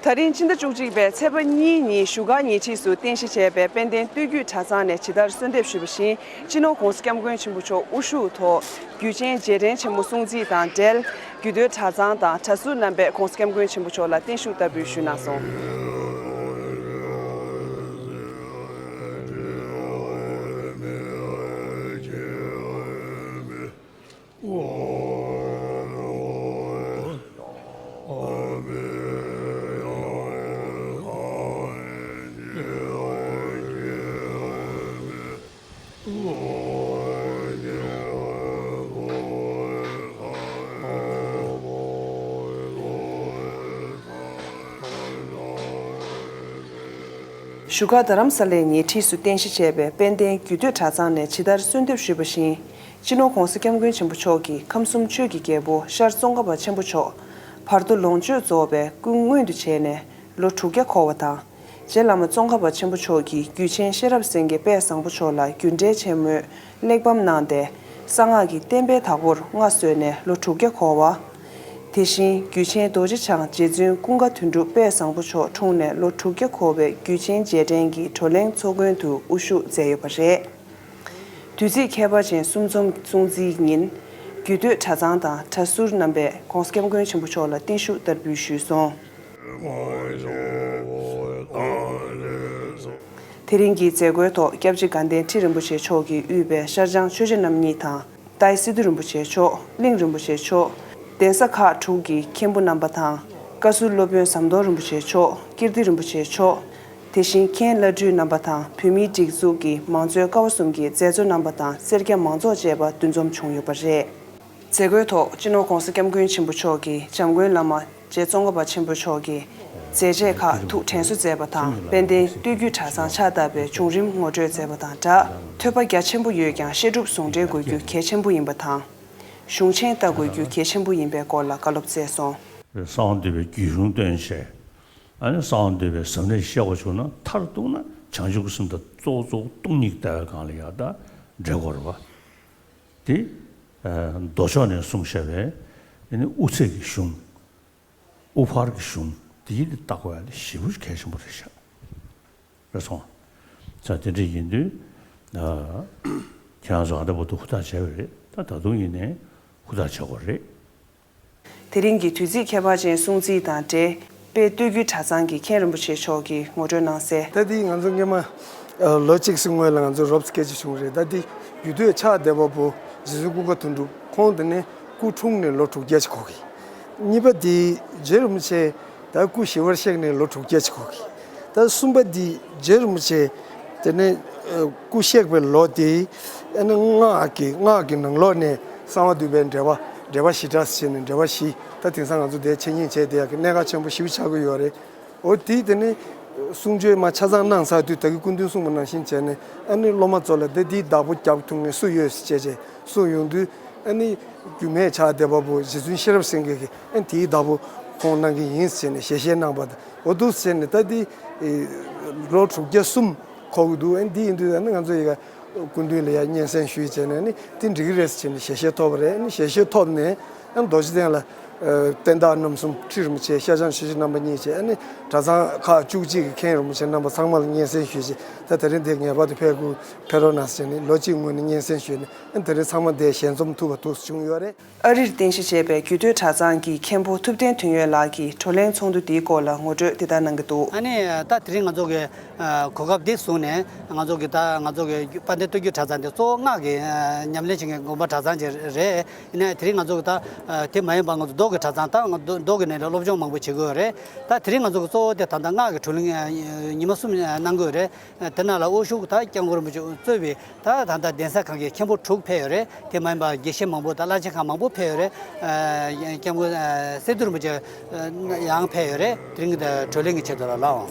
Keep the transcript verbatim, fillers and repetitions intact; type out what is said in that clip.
ད་རིང་སྤྱི་ཟླ་བཅུ་གཅིག་པའི་ཚེས་པ་གཉིས་ཉིན་བཞུགས་སྒར་ཉེ་འཁྲིས་སུ་རྟེན་གཞི་བྱས་པའི་དཔལ་ལྡན་སྟོད་རྒྱུད་གྲྭ་ཚང་ནས་ཇི་ལྟར་གསོལ་འདེབས་ཞུས་པ་བཞིན། སྤྱི་ནོར་༸གོང་ས་༸སྐྱབས་མགོན་ཆེན་པོ་མཆོག་དབུ་བཞུགས་ཐོག་རྒྱུད་ཆེན་རྗེས་དྲན་ཆེན་མོ་སྲུང་བརྩི་དང་འབྲེལ། རྒྱུད་སྟོད་གྲྭ་ཚང་དང་གྲྭ་ཟུར་རྣམ་པས་༸གོང་ས་༸སྐྱབས་མགོན་ཆེན་པོ་མཆོག་ལ་བརྟན་བཞུགས་བསྟར་འབུལ་ཞུས་གནང་སོང་། བཞུགས་སྒར་རྡ་རམ་ས་ལའི་ཉེ་འཁྲིས་སུ་རྟེན་གཞི་བྱས་པའི་དཔལ་ལྡན་རྒྱུད་སྟོད་གྲྭ་ཚང་ནས་ཇི་ལྟར་གསོལ་འདེབས་ཞུས་པ་བཞིན། སྤྱི་ནོར་༸གོང་ས་༸སྐྱབས་མགོན་ཆེན་པོ་མཆོག་གིས་ཁམས་གསུམ་ཆོས་ཀྱི་རྒྱལ་པོ་ཤར་ཙོང་ཁ་པ་ཆེན་པོ་མཆོག་བར་དོ་ལོངས་སྤྱོད་རྫོགས་པའི་སྐུ་མངོན་དུ་བྱས་ནས་ལོ་དྲུག་བརྒྱ་འཁོར་བ་དང་། རྗེ་བླ་མ་ཙོང་ཁ་པ་ཆེན་པོ་མཆོག་གིས་རྒྱུད་ཆེན་ཤེས་རབ་སེང་གེ་དཔལ་བཟང་པོ་མཆོག་ལ་རྒྱུད་འགྲེལ་ཆེན་མོའི་གླེགས་བམ་གནང་སྟེ། གསང་སྔགས་ཀྱི་བསྟན་པའི་བདག་པོར་མངའ་གསོལ་ནས་ལོ་དྲུག་བརྒྱ་འཁོར་བ། དེ་བཞིན་རྒྱུད་ཆེན་རྡོ་རྗེ་འཆང་རྗེ་བཙུན་ཀུན་དགའ་དོན་གྲུབ་དཔལ་བཟང་པོ་མཆོག་འཁྲུངས་ནས་ལོ་དྲུག་བརྒྱ་འཁོར་བའི་རྒྱུད་ཆེན་རྗེས་དྲན་གྱི་བགྲོ་གླེང་ཚོགས་མགོན་དུ་དབུ་བཞུགས་མཛད་ཡོད་པ་རེད། དུས་ཚིགས་ཁྱད་པར་ཅན་གསུམ་འཛོམས་སྲུང་བརྩིའི་ཉིན། རྒྱུད་སྟོད་གྲྭ་ཚང་དང་གྲྭ་ཟུར་རྣམ་པས་༸གོང་ས་༸སྐྱབས་མགོན་ཆེན་པོ་མཆོག་ལ་བརྟན་བཞུགས་བསྟར་འབུལ་ཞུས་སོང་། དེ་རིང་གི་མཛད་སྒོའི་ཐོག་སྐྱབས་རྗེ་དགའ་ལྡན་ཁྲི་རིན་པོ་ཆེ་མཆོག་གིས་དབུས་པའི་ཤར་བྱང་ཆོས་རྗེ་རྣམ་གཉིས་དང་། ཏཱའི་སི་ཏུ་རིན་པོ་ཆེ་མཆོག་གླིང་རིན་པོ་ཆེ་མཆོག་གདན་ས་ཁག་དྲུག་གི་མཁན་པོ་རྣམ་པ་དང་། བཀའ་ཟུར་སློབ་དཔོན་ཟམ་གདོང་རིན་པོ་ཆེ་མཆོག་ཀིརྟི་རིན་པོ་ཆེ་མཆོག་དེ་བཞིན་མཁན་བླ་སྤྲུལ་རྣམ་པ་དང་བོད་མིའི་སྒྲིག་འཛུགས་ཀྱི་མང་གཙོའི་ཀ་བ་གསུམ་གྱི་མཛད་གཙོ་རྣམ་པ་དང་སེར་སྐྱ་མང་ཚོགས་བཅས་པ་འདུ་འཛོམས་བྱུང་ཡོད་པ་རེད། མཛད་སྒོའི་ཐོག་སྤྱི་ནོར་༸གོང་ས་༸སྐྱབས་མགོན་ཆེན་པོ་མཆོག་གིས་འཇམ་མགོན་བླ་མ་རྗེ་ཙོང་ཁ་པ་ཆེན་པོ་མཆོག་གི་མཛད་རྗེས་ཁག་ཐུགས་དྲན་གསོ་མཛད་པ་དང་། དཔལ་ལྡན་སྟོད་རྒྱུད་གྲྭ་ཚང་ཕྱག་བཏབ་པའི་བྱུང་རིམ་ངོ་སྤྲོད་མཛད་པ་དང་སྦྲགས། ཐོས་པ་རྒྱ་ཆེན་པོ་ཡོད་ཀྱང་བཤད་སྒྲུབ་ཟུང་འབྲེལ་དགོས་རྒྱུ་གལ་ཆེན་པོ་ཡིན་པ་དང་། གཞུང་ཆེན་ལྟ་དགོས་རྒྱུ་གལ་ཆེན་པོ་ཡིན་པའི་སྐོར་ལ་བཀའ་སློབ་སྩལ་སོང་། གསང་བ་འདུས་པའི་རྒྱུད་གཞུང་སྟོན་བྱས། ཨ་ནི་གསང་བ་འདུས་པའི་ཟབ་གནད་བཤད་པ་བྱུང་ན་མཐར་གཏུགས་ན་བྱང་ཆུབ་ཀྱི་སེམས་དང་གཙོ་བོ་གཙོ་བོ་སྟོང་ཉིད་ལྟ་བའི་སྒང་ལ་ཡང་དག་འགྲེལ་དགོས་རེད་པ། དེ་མདོ་ཕྱོགས་ནས་གསུངས་བཞག་པའི་ཨ་ནི་དབུ་ཚད་ཀྱི་གཞུང་། དབུ་ཕར་གྱི་གཞུང་དེ་ཡིན་དེ་བརྟག་དགོས་ཡ་དེ་ཞེ་པོ་གལ་ཆེན་པོ་རེད་ཤག་རེད་སོང་། ས་དེ་འདྲ་ཡིན་དུས། ཁྱེད་རང་ཚོ་ཨ་འདྲ་བར་དུ་ཧུར་ཐག་བྱས་པ་རེད། ད་ད་དུང་ཡིན་ནའི་ཧུར་ཐག་བྱེད་དགོས་རེད། དེ་རིང་གི་དུས་ཚིགས་ཁྱད་པར་ཅན་སྲུང་བརྩི་དང་འབྲེལ། དཔལ་སྟོད་རྒྱུད་གྲྭ་ཚང་གི་མཁན་རིན་པོ་ཆེ་མཆོག་གིས་ངོ་སྤྲོད་གནང་གསལ། ད་དེ་ང་ཚོ་སྔོན་མ་ལོ་གཅིག་ཙམ་སྔོན་ལ་ང་ཚོ་རོབ་སྐད་ཆ་བྱུང་རེད། ད་དེ་རྒྱུད་སྟོད་ཕྱག་བདེ་བ་བུ་རྗེ་བཙུན་ཀུན་དགའ་དོན་གྲུབ་ཁོང་དེ་ནས་སྐུ་འཁྲུངས་ནས་ལོ་དྲུག་བརྒྱ་ཅིག་འཁོར་གི། གཉིས་པ་དེ་རྗེ་རིན་པོ་ཆེ་ད་སྐུ་ཞི་བར་གཤེགས་ནས་ལོ་དྲུག་བརྒྱ་ཅིག་འཁོར་གི། ད་གསུམ་པ་དེ་རྗེ་རིན་པོ་ཆེ་དེ་ནས་སྐུ་གཤེགས་པའི་ལོ་དེ་ཨ་ནི་སྔགས་ཀྱི་སྔགས་ཀྱི་ནང་ལོགས་ནས་གསང་བ་འདུས་པའི་འགྲེལ་པ་འགྲེལ་པ་བཞི་སྒྲ་ཟེར་ནས་འགྲེལ་པ་བཞི་ད་དེང་སང་ང་ཚོ་དེ་འཆད་ཉན་བྱས་བསྡད་ཡག་གི་གནད་འགག་ཆེན་པོ་ཞེ་པོ་ཆགས་ཀྱི་ཡོད་རེད། འོ་དེ་དེ་ནི་གསུང་ཆོས་མ་ཆ་ཚང་གནང་ཚར་དུས་ད་གི་སྐུ་མདུན་གསུངས་པ་ནང་བཞིན་བྱས་ནས་ཨ་ནི་སློབ་མ་ཚོ་ལ་ད་དེའི་བདག་པོ་རྒྱག་ཐུབ་མཁན་སུ་ཡོད་ཟེར་བྱས་བྱས་གསུངས་ཡོང་དུས། ཨ་ནི་རྒྱུད་སྨད་ཕྱག་བདེ་བ་བུ་རྗེ་བཙུན་ཤེས་རབ་སེང་གེ་གིས་ཨ་ནི་དེའི་བདག་པོ་ཁོང་གནང་གི་ཡིན་ཟེར་ནས་ཞལ་བཞེས་གནང་པ་དང་། འོ་འདུག་ཟེར་ནས་ད་དེ་ལོ་དྲུག་བརྒྱ་གསུམ་འཁོར་གི་འདུག་ཨ་ནི་དེ་ཡིན་དུས་ཨ་ནི་ང་ཚོ་ཡི་ག་སྐུ་མདུན་ལ་ཡང་སྙན་སེང་ཞུས་བྱས་ནས་ཨ་ནི་དེ་འགྲིག་གི་རེད་ཟེར་ནས་ཞལ་བཞེས་ཐོབ་པ་རེད། ཨ་ནི་ཞལ་བཞེས་ཐོབ་ནས་ཨ་ནི་རྡོ་རྗེ་གདན་ལ་བསྟན་བདག་རྣམ་གསུམ་ཁྲི་རིན་པོ་ཆེ་ཤར་བྱང་ཆོས་རྗེ་རྣམ་པ་གཉིས་བྱས། ཨ་ནི་གྲྭ་ཚང་ཁག་བཅུ་གཅིག་གི་མཁན་རིན་པོ་ཆེ་རྣམ་པ་ཚང་མ་ལ་སྙན་སེང་ཞུས་བྱས། ད་དེ་རིང་འདིར་ངེས་པར་དུ་ཕེབས་དགོས་ཕེབས་རོགས་གནང་ཟེར་ནས་ལོ་གཅིག་སྔོན་ནས་སྙན་སེང་ཞུས་ནས་ཨ་ནི་དེ་རིང་ཚང་མ་འདིར་ཞལ་འཛོམས་ཐུབ་པ་འདུག་བྱུང་ཡོད་རེད། ཨ་རིར་རྟེན་གཞི་བྱས་པའི་རྒྱུད་སྟོད་གྲྭ་ཚང་གི་མཁན་པོ་ཐུབ་བསྟན་དོན་ཡོད་ལགས་ཀྱིས་བགྲོ་གླེང་ཚོགས་འདུ་འདིའི་སྐོར་ལ་ངོ་སྤྲོད་དེ་ལྟར་གནང་གི་འདུག་ཨ་ནི་ད་དེ་རིང་ང་ཚོ་གི་གོ་སྐབས་འདི་བཟུང་ནས་ང་ཚོ་གི་ད་ང་ཚོ་གི་དཔལ་ལྡན་སྟོད་རྒྱུད་གྲྭ་ཚང་འདི་གཙོ་བོ་སྔགས་ཀྱི་ཉམས་ལེན་བྱེད་མཁན་དགོན་པ་གྲྭ་ཚང་ཅིག་རེད། ཡིན་ནའི་དེ་རིང་ང་ཚོ་གི་ད་དེ་མ་ཡིན་པ་ང་ཚོ་མདོ་གི་གྲྭ་ཚང་ད་མདོ་མདོ་གི་ནང་ལ་སློབ་སྦྱོང་མང་པོ་བྱེད་དགོས་རེད། ད་དེ་རིང་ང་ཚོ་གི་གཙོ་བོ་དེ་ད་ལྟ་སྔགས་ཀྱི་བགྲོ་གླེང་ཉི་མ་གསུམ་གནང་དགོས་རེད། དེ་ནང་ལ་དབུ་བཞུགས་ད་སྐྱབས་མགོན་རིན་པོ་ཆེ་གཙོས་པའི་ད་ད་ལྟ་གདན་ས་ཁག་གི་མཁན་པོ་དྲུག་ཕེབས་ཡོད་རེད། དེ་མ་ཡིན་པ་དགེ་བཤེས་མང་པོ་དང་བླ་ཆེན་ཁག་མང་པོ་ཕེབས་ཡོད་རེད། སྐྱབས་མགོན་སི་ཏུ་རིན་པོ་ཆེ་ཡང་ཕེབས་ཡོད་རེད། དེ་རིང་གི་བགྲོ་གླེང་གི་ཆེད་དུ་ལ་ལའོ།